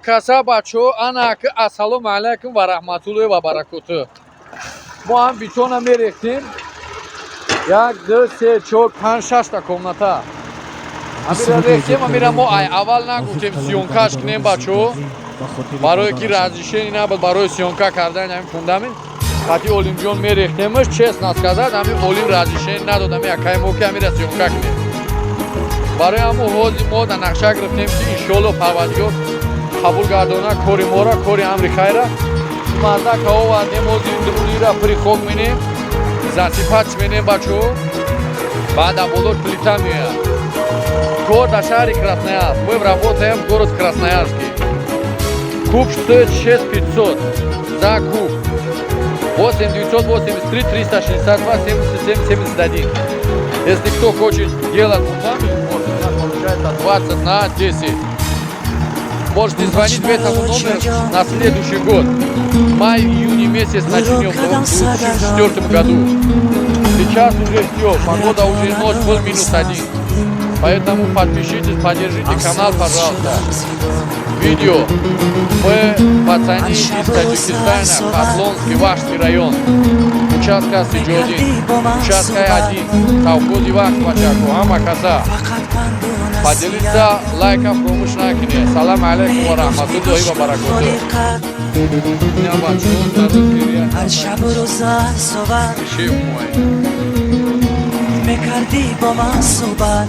Каса, бачо, ана, ассалому алайкум ва раҳматуллоҳи ва баракоту. Мо ҳам бетона мерехтем. Як, ду, се, чор, панҷ, шашта комната. Амира рехтем, амира мо ай аввал нагуфтем, съёмкаш кунем, бачо. Барое ки разрешение набуд барои съёмка кардани ҳамин фундамент. Қати Олимҷон мерехтемаш, честно сказать, ҳамин Олим разрешение надод, ҳамин акаи мо, ки ҳамира съёмка кунем. Барои ҳамун ҳозир мо дар нақша гирифтем, ки иншоалло Парвардигор қабул гардона кори моро, кори амри хайра. Мардака овардем, ҳозир дурунира пури хок менем, засыпать менем, бачо, баъд боло плита меояд. Кор дар шаҳри Красноярск. Мы работаем в город Красноярске. Куб стоит 6500 за куб. 8 983 362 77 71. Если кто хочет делать фундамент, вот у нас получается 20 на 10. Можете звонить в этому номеру на следующий год. Май, июне месяц начнем в 2024 году. Сейчас уже все, погода уже ночь, был -1. Поэтому подпишитесь, поддержите канал, пожалуйста. Видео. Мы пацаны из Таджикистана, Хатлонский, Вахшский район. Участка Сиджодин, участка 1, совхози Вахш, бачако, ҳама каса. Поделиться, лайка фромӯш накунед. Салам алейкум ва раҳматуллоҳи ва баракотуҳ. Ҳар шабу рӯз суҳбат Шеф мой. Мекардӣ бо ман суҳбат.